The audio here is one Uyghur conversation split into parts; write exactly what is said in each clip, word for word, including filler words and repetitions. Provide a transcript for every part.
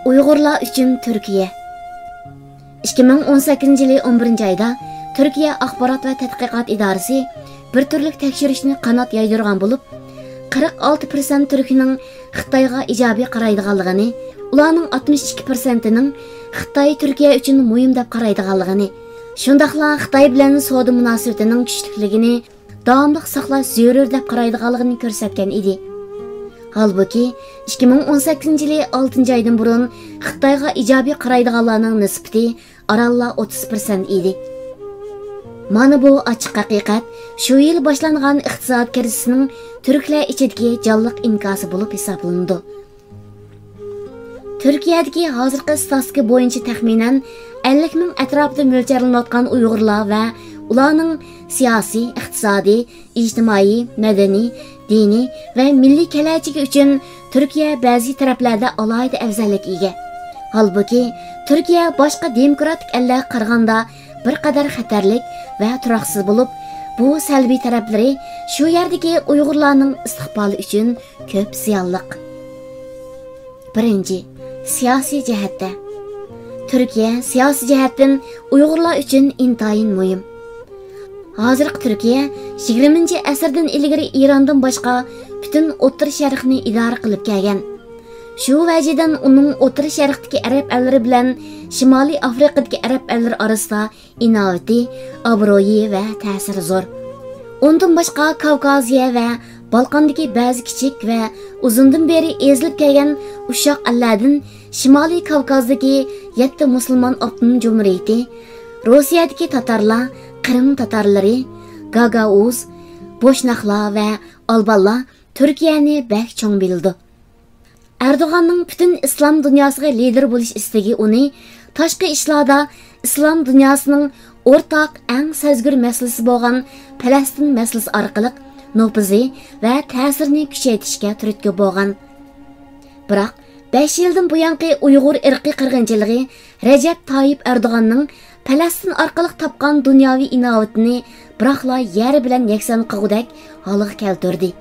ئۇيغۇرلار ئۈچۈن تۈركىيە. ئىككى مىڭ ئون سەككىزىنچى يىلى ئون بىرىنچى ئايدا تۈركىيە ئاخبارات ۋە تەتقىقات ئىدارىسى بىر تۈرلۈك تەكشۈرۈشنى قانات يايدۇرغان بولۇپ، قىرىق ئالتە پىرسەنت تۈركنىڭ خىتايغا ئىجابىي قارايدىغانلىقىنى، ئۇلارنىڭ ئاتمىش ئىككى پىرسەنتىنىڭ خىتاي تۈركىيە ئۈچۈن مۇھىم دەپ قارايدىغانلىقىنى، شۇنداقلا خىتاي بىلەن سودا مۇناسىۋىتىنىڭ كۈچلۈكلۈكىنى داۋاملىق ساقلاش زۆرۈر دەپ قارايدىغانلىقىنى كۆرسەتكەن ئىدى. ھالبۇكى، ئىككى مىڭ ئون سەككىزىنچى يىلى ئالتىنچى ئايدىن بۇرۇن خىتايغا ئىجابىي قارايدىغانلارنىڭ نىسبىتى ئارانلا ئوتتۇز پىرسەنت ئىدى. مانا بۇ ئاچچىق ھەقىقەت شۇ يىل باشلانغان ئىقتىساد كىرىزىسىنىڭ تۈركلەر ئىچىدىكى جانلىق ئىنكاسى بولۇپ ھېسابلىنىدۇ. تۈركىيەدىكى ھازىرقى ستاتىستىكا بويىچە تەخمىنەن ئەللىك مىڭ ئەتراپىدا مۆلچەرلىنىۋاتقان ئۇيغۇرلار ۋە ئۇلارنىڭ سىياسىي، ئىقتىسادىي، ئىجتىمائىي، مەدەنىي، دىنىي ۋە مىللىي كېلەچىكى ئۈچۈن تۈركىيە بەزى تەرەپلەردە ئالاھىدە ئەۋزەللىككە ئىگە. ھالبۇكى، تۈركىيە باشقا دېموكراتىك ئەللەرگە قارىغاندا بىر قەدەر خەتەرلىك ۋە تۇراقسىز بولۇپ، بۇ سەلبىي تەرەپلىرى شۇ يەردىكى ئۇيغۇرلارنىڭ ئىستىقبالى ئۈچۈن كۆپ زىيانلىق. بىرىنچى، سىياسىي جەھەتتە. تۈركىيە سىياسىي جەھەتتىن ئۇيغۇرلار ئۈچۈن ئىنتايىن مۇھىم. ھازىرقى تۈركىيە يىگىرمىنچى ئەسىردىن ئىلگىرى ئىراندىن باشقا پۈتۈن ئوتتۇرا شەرقنى ئىدارە قىلىپ كەلگەن. شۇ ۋەجىدىن ئۇنىڭ ئوتتۇرا شەرقتىكى ئەرەب ئەللىرى بىلەن شىمالىي ئافرىقىدىكى ئەرەب ئەللىرى ئارىسىدا ئىناۋىتى، ئابرۇيى ۋە تەسىرى زور. ئۇندىن باشقا، كاۋكازىيە ۋە بالقاندىكى بەزى كىچىك ۋە ئۇزۇندىن بېرى ئېزىلىپ كەلگەن ئۇششاق ئەللەردىن شىمالىي كاۋكازدىكى يەتتە مۇسۇلمان ئاپتونوم جۇمھۇرىيىتى، روسىيەدىكى تاتارلار، قىرىم تاتارلىرى، گاگائۇز، بوشناقلار ۋە ئالبانلار تۈركىيەنى بەك چوڭ بىلىدۇ. ئەردوغاننىڭ پۈتۈن ئىسلام دۇنياسىغا لىدېر بولۇش ئىستىكى ئۇنى تاشقى ئىشلاردا ئىسلام دۇنياسىنىڭ ئورتاق ئەڭ سەزگۈر مەسىلىسى بولغان پەلەستىن مەسىلىسى ئارقىلىق نوپۇزى ۋە تەسىرىنى كۈچەيتىشكە تۈرتكە بولغان. بىراق، بەش يىلدىن بۇيانقى ئۇيغۇر ئىرقىي قىرغىنچىلىقى رەجەپ تايىپ ئەردوغاننىڭ پەلەستىن ئارقىلىق تاپقان دۇنياۋى ئىناۋىتىنى بىراقلا يەر بىلەن يەكسان قىلغۇدەك ھالغا كەلتۈردى.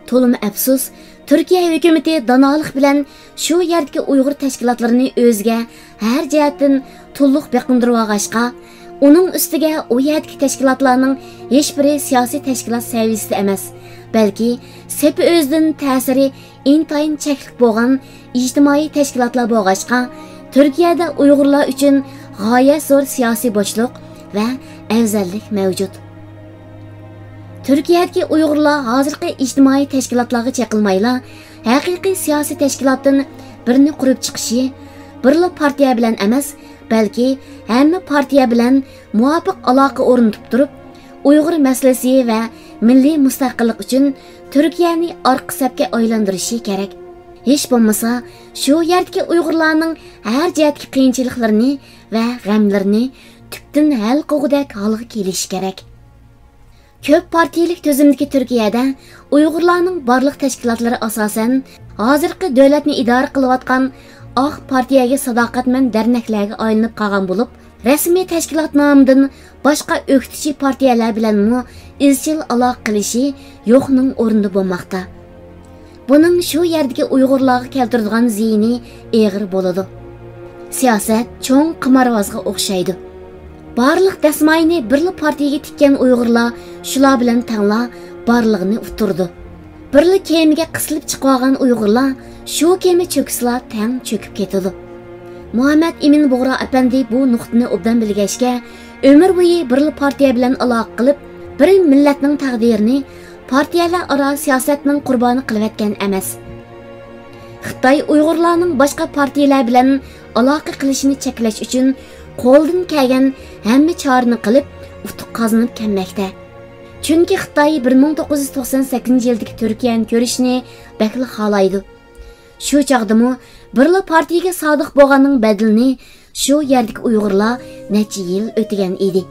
تولىمۇ ئەپسۇس، تۈركىيە ھۆكۈمىتى دانالىق بىلەن شۇ يەردىكى ئۇيغۇر تەشكىلاتلىرىنى ئۆزىگە ھەر جەھەتتىن تولۇق بېقىندۇرۇۋالغاچقا، ئۇنىڭ ئۈستىگە ئۇ يەردىكى تەشكىلاتلارنىڭ ھېچبىرى سىياسىي تەشكىلات سەۋىيىسىدە ئەمەس، بەلكى سېپى ئۆزىدىن تەسىرى ئىنتايىن چەكلىك بولغان ئىجتىمائىي تەشكىلاتلار بولغاچقا، تۈركىيەدە ئۇيغۇرلار ئۈچۈن غايەت زور سىياسىي بوشلۇق ۋە ئەۋزەللىك مەۋجۇت. تۈركىيەدىكى ئۇيغۇرلار ھازىرقى ئىجتىمائىي تەشكىلاتلارغا چېقىلمايلا، ھەقىقىي سىياسىي تەشكىلاتتىن بىرنى قۇرۇپ چىقىشى، بىرلا پارتىيە بىلەن ئەمەس، بەلكى ھەممە پارتىيە بىلەن مۇۋاپىق ئالاقە ئورنىتىپ تۇرۇپ، ئۇيغۇر مەسىلىسى ۋە مىللىي مۇستەقىللىق ئۈچۈن تۈركىيەنى ئارقا سەپكە ئايلاندۇرۇشى كېرەك. ھېچ بولمىسا، شۇ يەردىكى ئۇيغۇرلارنىڭ ھەر جەھەتتىكى قىيىنچىلىقلىرىنى ۋە غەملىرىنى تۈپتىن ھەل قىلغۇدەك ھالغا كېلىشى كېرەك. كۆپ پارتىيىلىك تۈزۈمدىكى تۈركىيەدە ئۇيغۇرلارنىڭ بارلىق تەشكىلاتلىرى ئاساسەن ھازىرقى دۆلەتنى ئىدارە قىلىۋاتقان ئاق پارتىيەگە ساداقەتمەن دەرنەكلەرگە ئايلىنىپ قالغان بولۇپ، رەسمىي تەشكىلات نامىدىن باشقا ئۆكتىچى پارتىيەلەر بىلەنمۇ ئىزچىل ئالاقە قىلىشى يوقنىڭ ئورنىدا بولماقتا. بۇنىڭ شۇ يەردىكى ئۇيغۇرلارغا كەلتۈرىدىغان زىيىنى ئېغىر بولىدۇ. سىياسەت چوڭ قىمارۋازغا ئوخشايدۇ. بارلىق دەسمايىنى بىرلا پارتىيىگە تىككەن ئۇيغۇرلار شۇلار بىلەن تەڭلا بارلىقىنى ئۇتتۇرىدۇ. بىرلا كېمىگە قىسىلىپ چىقىۋالغان ئۇيغۇرلار شۇ كېمە چۆكسىلا تەڭ چۆكۈپ كېتىدۇ. مۇھەممەد ئىمىن بۇغرا ئەپەندى بۇ نۇقتىنى ئوبدان بىلگەچكە، ئۆمۈر بويى بىرلا پارتىيە بىلەن ئالاقە قىلىپ، بىر مىللەتنىڭ تەقدىرىنى پارتىيەلەر ئارا سىياسەتنىڭ قۇربانى قىلىۋەتكەن ئەمەس. خىتاي ئۇيغۇرلارنىڭ باشقا پارتىيەلەر بىلەن ئالاقە قىلىشىنى چەكلەش ئۈچۈن قولىدىن كەلگەن ھەممە چارىنى قىلىپ، ئۇتۇق قازىنىپ كەلمەكتە. چۈنكى خىتاي بىر مىڭ توققۇز يۈز توقسان سەككىزىنچى يىلدىكى تۈركىيەنى كۆرۈشنى بەكلا خالايدۇ. شۇ چاغدىمۇ بىرلا پارتىيىگە سادىق بولغاننىڭ بەدىلىنى شۇ يەردىكى ئۇيغۇرلار نەچچە يىل ئۆتىگەن ئىدى.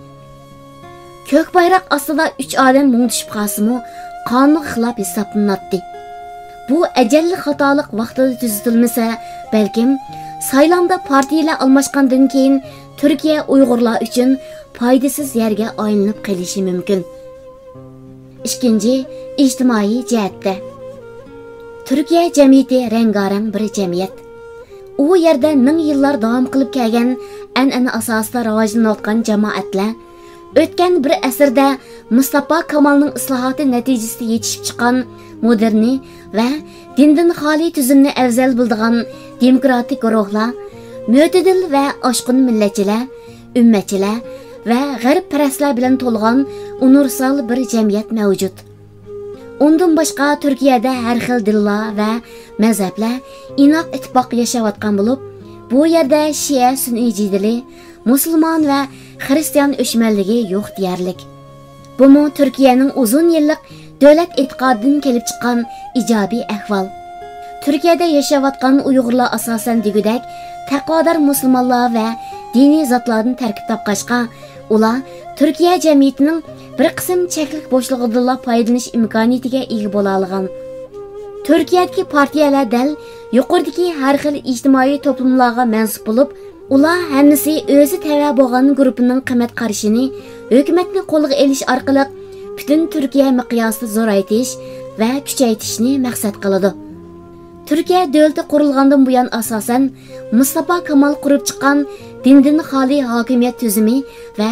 كۆك بايراق ئاستىدا ئۈچ ئادەم مۇڭدىشىپ قالسىمۇ، قانۇنغا خىلاپ ھېسابلىناتتى. بۇ ئەجەللىك خاتالىق ۋاقتىدا تۈزىتىلمىسە، بەلكىم سايلامدا پارتىيىلەر ئالماشقاندىن كېيىن تۈركىيە ئۇيغۇرلار ئۈچۈن پايدىسىز يەرگە ئايلىنىپ قېلىشى مۇمكىن. ئىككىنچى، ئىجتىمائىي جەھەتتە. تۈركىيە جەمئىيىتى رەڭگارەڭ بىر جەمئىيەت. ئۇ يەردە مىڭ يىللار داۋام قىلىپ كەلگەن ئەنئەنە ئاساسىدا راۋاجلىنىۋاتقان جامائەتلەر ئۆتكەن بىر ئەسىردە مۇستاپا كامالنىڭ ئىسلاھاتى نەتىجىسىدە يېتىشىپ چىققان مودېرنى ۋە دىندىن خالىي تۈزۈمنى ئەۋزەل بىلىدىغان دېموكراتىك گۇرۇھلار، مۆتىدىل ۋە ئاشقۇن مىللەتچىلەر، ئۈممەتچىلەر ۋە غەربپەرەسلەر بىلەن تولغان ئۇنىۋېرسال بىر جەمئىيەت مەۋجۇت. ئۇندىن باشقا، تۈركىيەدە ھەر خىل دىنلار ۋە مەزھەپلەر ئىناق ئىتتىپاق ياشاۋاتقان بولۇپ، بۇ يەردە شىئە سۈنئىي جېدىلى، مۇسۇلمان ۋە خىرىستىيان ئۆچمەنلىكى يوق دېيەرلىك. بۇمۇ تۈركىيەنىڭ ئۇزۇن يىللىق دۆلەت ئېتىقادىدىن كېلىپ چىققان ئىجابىي ئەھۋال. تۈركىيەدە ياشاۋاتقان ئۇيغۇرلار ئاساسەن دېگۈدەك تەقۋادار مۇسۇلمانلار ۋە دىنىي زاتلاردىن تەركىب تاپقاچقا، ئۇلار تۈركىيە جەمئىيىتىنىڭ بىر قىسىم چەكلىك بوشلۇقىدىنلا پايدىلىنىش ئىمكانىيىتىگە ئىگە بولالىغان. تۈركىيەدىكى پارتىيەلەر دەل يۇقىرىدىكى ھەر خىل ئىجتىمائىي توپلۇملارغا مەنسۇپ بولۇپ، ئۇلار ھەممىسى ئۆزى تەۋە بولغان گۇرۇپپىنىڭ قىممەت قارىشىنى ھۆكۈمەتنى قولغا ئېلىش ئارقىلىق پۈتۈن تۈركىيە مىقياسىدا زورايتىش ۋە كۈچەيتىشنى مەقسەت قىلىدۇ. تۈركىيە دۆلىتى قۇرۇلغاندىن بۇيان، ئاساسەن، مۇستاپا كامال قۇرۇپ چىققان دىندىن خالىي ھاكىمىيەت تۈزۈمى ۋە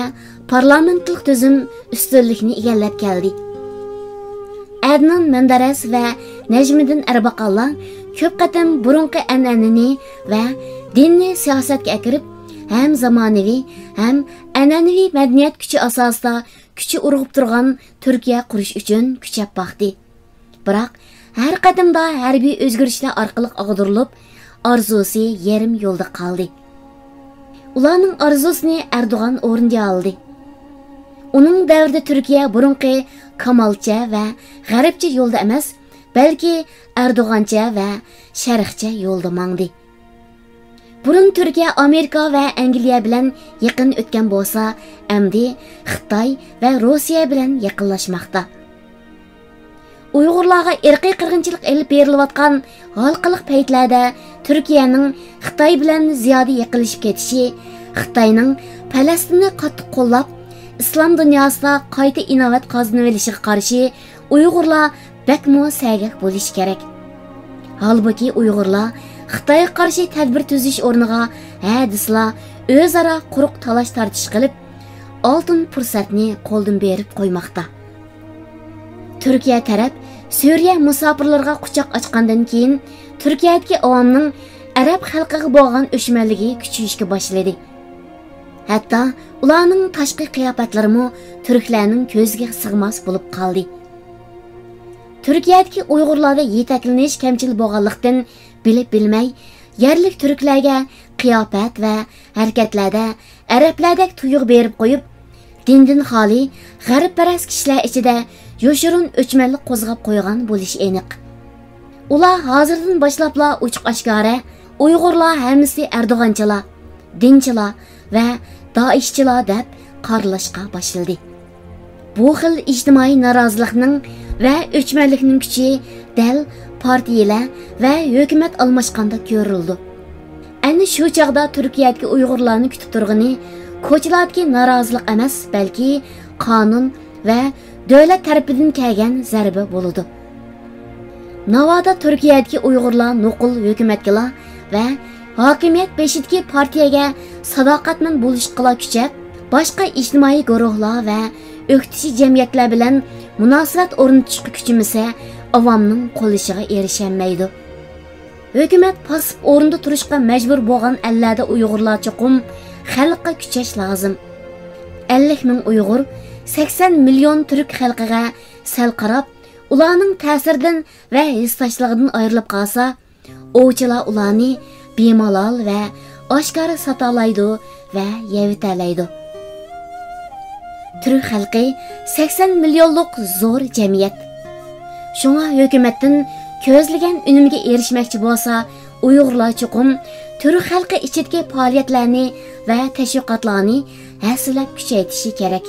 پارلامېنتلىق تۈزۈم ئۈستۈنلۈكنى ئىگىلەپ كەلدى. ئەدنان مەندەرەس ۋە نەجمىدىن ئەرباقانلار كۆپ قېتىم بۇرۇنقى ئەنئەنىنى ۋە دىننى سىياسەتكە ئەكىرىپ، ھەم زامانىۋى، ھەم ئەنئەنىۋى مەدەنىيەت كۈچى ئاساسىدا كۈچى ئۇرغۇپ تۇرغان تۈركىيە قۇرۇش ئۈچۈن كۈچەپ باقتى. بىراق، ھەر قېتىمدا ھەربىي ئۆزگىرىشلەر ئارقىلىق ئاغدۇرۇلۇپ، ئارزۇسى يېرىم يولدا قالدى. ئۇلارنىڭ ئارزۇسىنى ئەردوغان ئورۇندىيالىدى. ئۇنىڭ دەۋرىدە تۈركىيە بۇرۇنقى كامالچە ۋە غەربچە يولدا ئەمەس، بەلكى ئەردوغانچە ۋە شەرقچە يولدا ماڭدى. بۇرۇن تۈركىيە ئامېرىكا ۋە ئەنگلىيە بىلەن يېقىن ئۆتكەن بولسا، ئەمدى خىتاي ۋە روسىيە بىلەن يېقىنلاشماقتا. ئۇيغۇرلارغا ئىرقىي قىرغىنچىلىق ئېلىپ بېرىلىۋاتقان ھالقىلىق پەيتلەردە تۈركىيەنىڭ خىتاي بىلەن زىيادە يېقىنلىشىپ كېتىشى، خىتاينىڭ پەلەستىننى قاتتىق قوللاپ، ئىسلام دۇنياسىدا قايتا ئىناۋەت قازىنىۋېلىشىغا قارشى ئۇيغۇرلار بەكمۇ سەگەك بولۇشى كېرەك. ھالبۇكى، ئۇيغۇرلار خىتايغا قارشى تەدبىر تۈزۈش ئورنىغا ھە دېسىلا، ئۆزئارا قۇرۇق تالاش-تارتىش قىلىپ، ئالتۇن پۇرسەتنى قولدىن بېرىپ قويماقتا. تۈركىيە تەرەپ سۈرىيە مۇساپىرلىرىغا قۇچاق ئاچقاندىن كېيىن، تۈركىيەدىكى ئاۋامنىڭ ئەرەب خەلقىگە بولغان ئۆچمەنلىكى كۈچىيىشكە باشلىدى. ھەتتا ئۇلارنىڭ تاشقى قىياپەتلىرىمۇ تۈركلەرنىڭ كۆزىگە سىغماس بولۇپ قالدى. تۈركىيەدىكى ئۇيغۇرلاردا يېتەكلىنىش كەمچىل بولغانلىقتىن، بىلىپ بىلمەي يەرلىك تۈركلەرگە قىياپەت ۋە ھەرىكەتلەردە ئەرەبلەردەك تۇيغۇ بېرىپ قويۇپ، دىندىن خالىي، غەربپەرەس كىشىلەر ئىچىدە يوشۇرۇن ئۆچمەنلىك قوزغاپ قويغان بولۇشى ئېنىق. ئۇلار ھازىردىن باشلاپلا ئوچۇق-ئاشكارا، «ئۇيغۇرلار ھەممىسى ئەردوغانچىلار، دىنچىلار ۋە دائىشچىلار» دەپ قارىلاشقا باشلىدى. بۇ خىل ئىجتىمائىي نارازىلىقنىڭ ۋە ئۆچمەنلىكنىڭ كۈچى دەل پارتىيىلەر ۋە ھۆكۈمەت ئالماشقاندا كۆرۈلىدۇ. ئەنە شۇ چاغدا تۈركىيەدىكى ئۇيغۇرلارنى كۈتۈپ تۇرغىنى كوچىلاردىكى نارازىلىق ئەمەس، بەلكى قانۇن ۋە دۆلەت تەرىپىدىن كەلگەن زەربە بولىدۇ. ناۋادا تۈركىيەدىكى ئۇيغۇرلار نوقۇل ھۆكۈمەتكىلا ۋە ھاكىمىيەت بېشىدىكى پارتىيەگە ساداقەتمەن بولۇشقىلا كۈچەپ، باشقا ئىجتىمائىي گۇرۇھلار ۋە ئۆكتىچى جەمئىيەتلەر بىلەن مۇناسىۋەت ئورنىتىشقا كۈچىمىسە، ئاۋامنىڭ قوللىشىغا ئېرىشەلمەيدۇ. ھۆكۈمەت پاسسىپ ئورۇندا تۇرۇشقا مەجبۇر بولغان ئەللەردە ئۇيغۇرلار چوقۇم خەلققە كۈچەش لازىم. ئەللىك مىڭ ئۇيغۇر سەكسەن مىليون تۈرك خەلقىگە سەل قاراپ، ئۇلارنىڭ تەسىرىدىن ۋە ھېسداشلىقىدىن ئايرىلىپ قالسا، ئوۋچىلار ئۇلارنى بىمالال ۋە ئاشكارا ساتالايدۇ ۋە يەۋېتەلەيدۇ. تۈرك خەلقى سەكسەن مىليونلۇق زور جەمئىيەت. شۇڭا ھۆكۈمەتتىن كۆزلىگەن ئۈنۈمگە ئېرىشمەكچى بولسا، ئۇيغۇرلار چوقۇم تۈرك خەلقى ئىچىدىكى پائالىيەتلەرنى ۋە تەشۋىقاتلارنى ھەسسىلەپ كۈچەيتىشى كېرەك.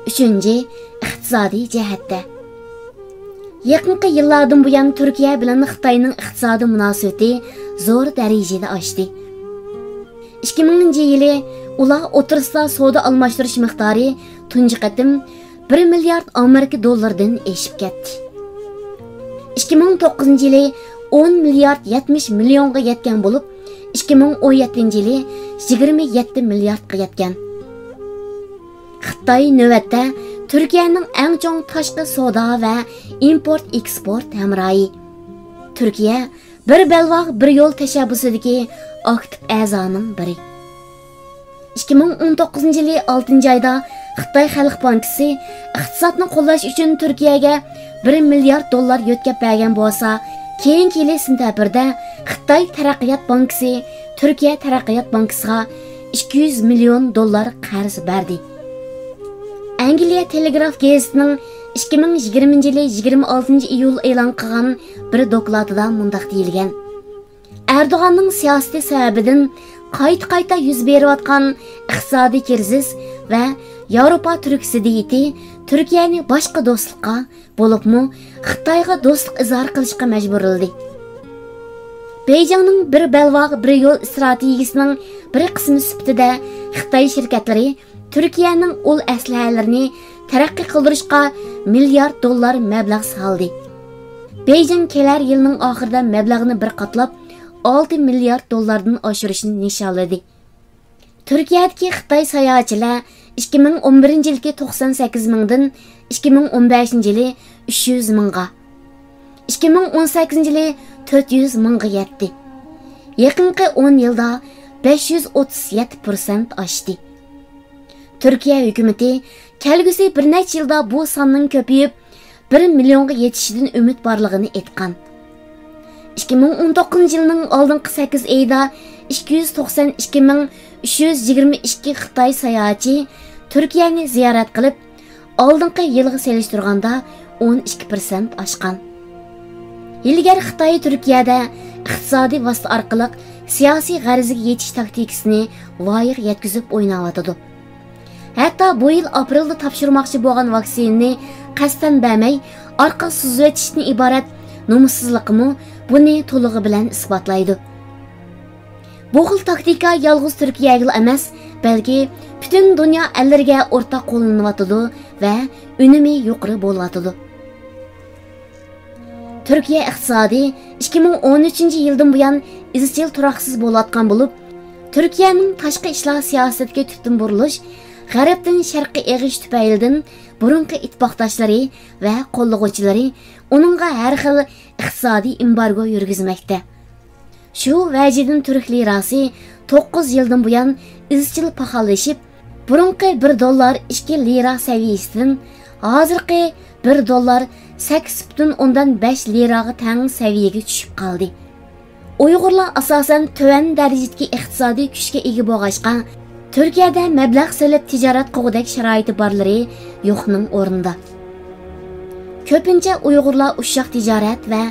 ئۈچىنچى، ئىقتىسادىي جەھەتتە. يېقىنقى يىللاردىن بۇيان تۈركىيە بىلەن خىتاينىڭ ئىقتىسادىي مۇناسىۋىتى زور دەرىجىدە ئاشتى. ئىككى مىڭىنچى يىلى ئۇلار ئوتتۇرىسىدا سودا ئالماشتۇرۇش مىقدارى تۇنجى قېتىم بىر مىليارد ئامېرىكا دوللىرىدىن ئېشىپ كەتتى. ئىككى مىڭ توققۇزىنچى يىلى ئون مىليارد يەتمىش مىليونغا يەتكەن بولۇپ، ئىككى مىڭ ئون يەتتىنچى يىلى يىگىرمە يەتتە مىلياردقا يەتكەن. خىتاي نۆۋەتتە تۈركىيەنىڭ ئەڭ چوڭ تاشقى سودا ۋە ئىمپورت ئېكسپورت ھەمراھى. تۈركىيە بىر بەلباغ، بىر يول تەشەببۇسىدىكى ئاكتىپ ئەزانىڭ بىرى. ئىككى مىڭ ئون توققۇزىنچى يىلى ئالتىنچى ئايدا خىتاي خەلق بانكىسى ئىقتىسادنى قوللاش ئۈچۈن تۈركىيەگە بىر مىليارد دوللار يۆتكەپ بەرگەن بولسا، كېيىنكى يىلى سېنتەبىردە خىتاي تەرەققىيات بانكىسى تۈركىيە تەرەققىيات بانكىسىغا ئىككى يۈز مىليون دوللار قەرز بەردى. ئەنگلىيە تېلېگراف گېزىتىنىڭ ئىككى مىڭ يىگىرمىنچى يىلى يىگىرمە ئالتىنچى ئىيۇل ئېلان قىلغان بىر دوكلاتىدا مۇنداق دېيىلگەن: ئەردوغاننىڭ سىياسىتى سەۋەبىدىن قايتا-قايتا يۈز بېرىۋاتقان ئىقتىسادىي كىرىزىس ۋە ياۋروپا تۈرك زىددىيىتى تۈركىيەنى باشقا دوستلۇققا، بولۇپمۇ خىتايغا دوستلۇق ئىزھار قىلىشقا مەجبۇرلىدى. بېيجىڭنىڭ بىر بەلباغ، بىر يول ئىستراتېگىيىسىنىڭ بىر قىسمى سۈپىتىدە خىتاي شىركەتلىرى تۈركىيەنىڭ ئۇل ئەسلىھەلىرىنى تەرەققىي قىلدۇرۇشقا مىليارد دوللار مەبلەغ سالدى. بېيجىڭ كېلەر يىلنىڭ ئاخىرىدا مەبلەغنى بىر قاتلاپ ئالتە مىليارد دوللاردىن ئاشۇرۇشنى نىشانلىدى. تۈركىيەدىكى خىتاي ساياھەتچىلەر ئىككى مىڭ ئون بىرىنچى يىلىكى توقسان سەككىز مىڭدىن ئىككى مىڭ ئون بەشىنچى يىلى ئۈچ يۈز مىڭغا، ئىككى مىڭ ئون سەككىزىنچى يىلى تۆت يۈز مىڭغا يەتتى. يېقىنقى ئون يىلدا بەش يۈز ئوتتۇز يەتتە پىرسەنت ئاشتى. تۈركىيە ھۆكۈمىتى كەلگۈسى بىر نەچچە يىلدا بۇ ساننىڭ كۆپىيىپ، بىر مىليونغا يېتىشىدىن ئۈمىد بارلىقىنى ئېيتقان. ئىككى مىڭ ئون توققۇزىنچى يىلنىڭ ئالدىنقى سەككىز ئېيىدا ئىككى يۈز توقسان ئىككى مىڭ ئۈچ يۈز يىگىرمە ئىككى خىتاي ساياھەتچى تۈركىيەنى زىيارەت قىلىپ، ئالدىنقى يىلغا سېلىشتۇرغاندا ئون ئىككى پىرسەنت ئاشقان. ھىيلىگەر خىتاي تۈركىيەدە ئىقتىسادىي ۋاسىتە ئارقىلىق سىياسىي غەرىزىگە يېتىش تاكتىكىسىنى ۋايىغا يەتكۈزۈپ ئويناۋاتىدۇ. ھەتتا بۇ يىل ئاپرېلدا تاپشۇرماقچى بولغان ۋاكسىنىنى قەستەن بەرمەي، ئارقا سۈزۈۋېتىشتىن ئىبارەت نومۇسسىزلىقىمۇ بۇنى تولۇقى بىلەن ئىسپاتلايدۇ. بۇ خىل تاكتىكا يالغۇز تۈركىيەگىلا ئەمەس، بەلكى پۈتۈن دۇنيا ئەللىرىگە ئورتاق قوللىنىلىۋاتىدۇ ۋە ئۈنۈمى يۇقىرى بولۇۋاتىدۇ. تۈركىيە ئىقتىسادى ئىككى مىڭ ئون ئۈچىنچى يىلدىن بۇيان ئىزچىل تۇراقسىز بولۇۋاتقان بولۇپ، تۈركىيەنىڭ تاشقى ئىشلار سىياسىتىدىكى تۈپتىن بۇرۇلۇش، غەربتىن شەرققە ئېغىش تۈپەيلىدىن بۇرۇنقى ئىتتىپاقداشلىرى ۋە قوللىغۇچىلىرى ئۇنىڭغا ھەر خىل ئىقتىسادىي ئېمبارگو يۈرگۈزمەكتە. شۇ ۋەجىدىن تۈرك لىراسى توققۇز يىلدىن بۇيان ئىزچىل پاخاللىشىپ، بۇرۇنقى بىر دوللار ئىككى لىرا سەۋىيىسىدىن ھازىرقى بىر دوللار سەككىز پۈتۈن ئوندىن بەش لىراغا تەڭ سەۋىيەگە چۈشۈپ قالدى. ئۇيغۇرلار ئاساسەن تۆۋەن دەرىجىدىكى ئىقتىسادىي كۈچكە ئىگە بولغاچقا، تۈركىيەدە مەبلەغ سېلىپ تىجارەت قىلغۇدەك شارائىتى بارلىرى يوقنىڭ ئورنىدا. كۆپىنچە ئۇيغۇرلار ئۇششاق تىجارەت ۋە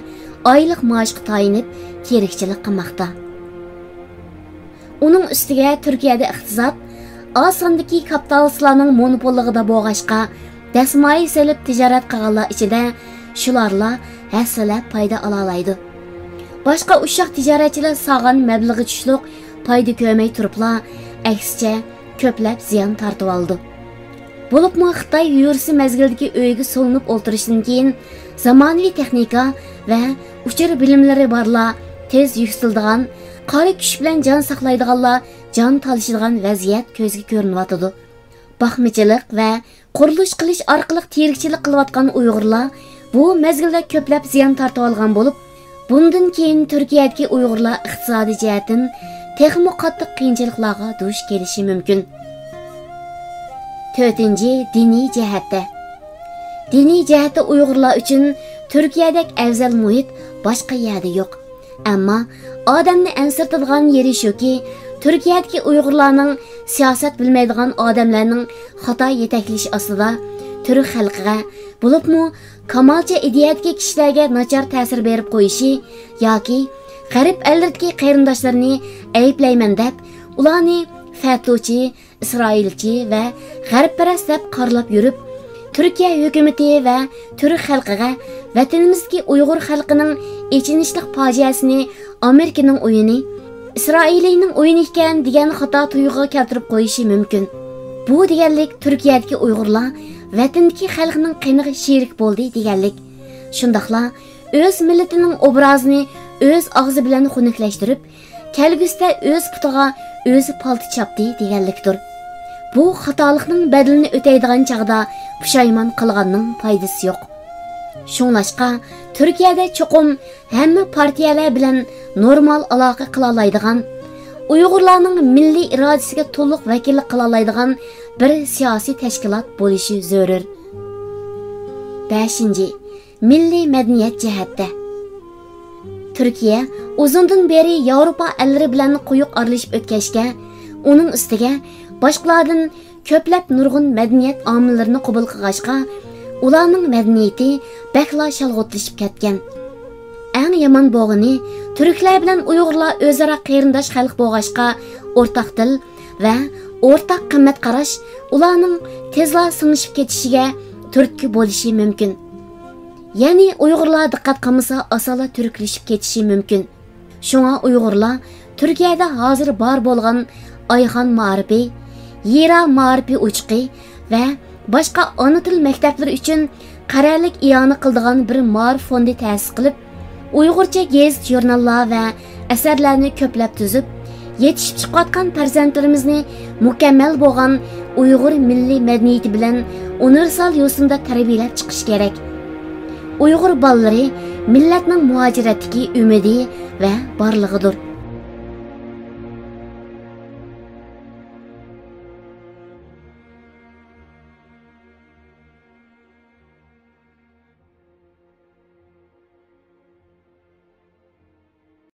ئايلىق مائاشقا تايىنىپ تىرىكچىلىك قىلماقتا. ئۇنىڭ ئۈستىگە تۈركىيەدە ئىقتىساد ئاز ساندىكى كاپىتالىستلارنىڭ مونوپوللۇقىدا بولغاچقا، دەسمايە سېلىپ تىجارەت قىلغانلار ئىچىدە شۇلارلا ھەسسىلەپ پايدا ئالالايدۇ. باشقا ئۇششاق تىجارەتچىلەر سالغان مەبلىغى چۈشلۈق پايدا كۆرمەي تۇرۇپلا، ئەكسىچە كۆپلەپ زىيان تارتىۋالىدۇ. بولۇپمۇ خىتاي ۋىرۇسى مەزگىلىدىكى ئۆيگە سولىنىپ ئولتۇرۇشتىن كېيىن، زامانىۋى تېخنىكا ۋە ئۇچۇر بىلىملىرى بارلار تېز يۈكسىلىدىغان، قارا كۈچ بىلەن جان ساقلايدىغانلار جان تالىشىدىغان ۋەزىيەت كۆزگە كۆرۈنۈۋاتىدۇ. باقمىچىلىق ۋە قۇرۇلۇش قىلىش ئارقىلىق تىرىكچىلىك قىلىۋاتقان ئۇيغۇرلار بۇ مەزگىلدە كۆپلەپ زىيان تارتىۋالغان بولۇپ، بۇندىن كېيىن تۈركىيەدىكى ئۇيغۇرلار ئىقتىسادىي جەھەتتىن تېخىمۇ قاتتىق قىيىنچىلىقلارغا دۇچ كېلىشى مۇمكىن. تۆتىنچى، دىنىي جەھەتتە. دىنىي جەھەتتە ئۇيغۇرلار ئۈچۈن تۈركىيەدەك ئەۋزەل مۇھىت باشقا يەردە يوق. ئەمما ئادەمنى ئەنسىرىتىدىغان يېرى شۇكى، تۈركىيەدىكى ئۇيغۇرلارنىڭ سىياسەت بىلمەيدىغان ئادەملەرنىڭ خاتا يېتەكلىشى ئاستىدا تۈرك خەلقىگە، بولۇپمۇ كامالچى ئىدىيەدىكى كىشىلەرگە ناچار تەسىر بېرىپ قويۇشى ياكى غەرب ئەللىرىدىكى قېرىنداشلىرىنى ئەيىبلەيمەن دەپ، ئۇلارنى فەتۇچى، ئىسرائىلچى ۋە غەربپەرەس دەپ قارىلاپ يۈرۈپ، تۈركىيە ھۆكۈمىتى ۋە تۈرك خەلقىگە ۋەتىنىمىزدىكى ئۇيغۇر خەلقىنىڭ ئېچىنىشلىق پاجىئەسىنى ئامېرىكىنىڭ ئويۇنى، ئىسرائىلىينىڭ ئويۇنى ئىكەن دېگەن خاتا تۇيغۇغا كەلتۈرۈپ قويۇشى مۇمكىن. بۇ دېگەنلىك تۈركىيەدىكى ئۇيغۇرلار ۋەتىنىدىكى خەلقنىڭ قېنىغا شېرىك بولدى دېگەنلىك. شۇنداقلا ئۆز مىللىتىنىڭ ئوبرازىنى ئۆز ئاغزى بىلەن خۇنۈكلەشتۈرۈپ، كەلگۈسىدە ئۆز پۇتىغا ئۆزى پالتا چاپتى دېگەنلىكتۇر. بۇ خاتالىقنىڭ بەدىلىنى ئۆتەيدىغان چاغدا پۇشايمان قىلغاننىڭ پايدىسى يوق. شۇڭلاشقا، تۈركىيەدە چوقۇم ھەممە پارتىيەلەر بىلەن نورمال ئالاقە قىلالايدىغان، ئۇيغۇرلارنىڭ مىللىي ئىرادىسىگە تولۇق ۋەكىللىك قىلالايدىغان بىر سىياسىي تەشكىلات بولۇشى زۆرۈر. بەشىنچى، مىللىي مەدەنىيەت جەھەتتە. تۈركىيە ئۇزۇندىن بېرى ياۋروپا ئەللىرى بىلەن قويۇق ئارىلىشىپ ئۆتكەچكە، ئۇنىڭ ئۈستىگە باشقىلاردىن كۆپلەپ نۇرغۇن مەدەنىيەت ئامىللىرىنى قوبۇل قىلغاچقا، ئۇلارنىڭ مەدەنىيىتى بەكلا شالغۇتلىشىپ كەتكەن. ئەڭ يامان بولغىنى، تۈركلەر بىلەن ئۇيغۇرلار ئۆزئارا قېرىنداش خەلق بولغاچقا، ئورتاق تىل ۋە ئورتاق قىممەت قاراش ئۇلارنىڭ تېزلا سىڭىشىپ كېتىشىگە تۈرتكە بولۇشى مۇمكىن. يەنى ئۇيغۇرلار دىققەت قىلمىسا، ئاسانلا تۈركلىشىپ كېتىشى مۇمكىن. شۇڭا ئۇيغۇرلار تۈركىيەدە ھازىر بار بولغان ئايخان مائارىپى، ھىرا مائارىپى ئوچىقى ۋە باشقا ئانا تىل مەكتەپلىرى ئۈچۈن قەرەللىك ئىئانە قىلىدىغان بىر مائارىپ فوندى تەسىس قىلىپ، ئۇيغۇرچە گېزىت-ژۇرناللار ۋە ئەسەرلەرنى كۆپلەپ تۈزۈپ، يېتىشىپ چىقىۋاتقان پەرزەنتلىرىمىزنى مۇكەممەل بولغان ئۇيغۇر مىللىي مەدەنىيىتى بىلەن ئۇنىۋېرسال يوسۇندا تەربىيەلەپ چىقىش كېرەك. ئۇيغۇر بالىلىرى مىللەتنىڭ مۇھاجىرەتتىكى ئۈمىدى ۋە بارلىقىدۇر.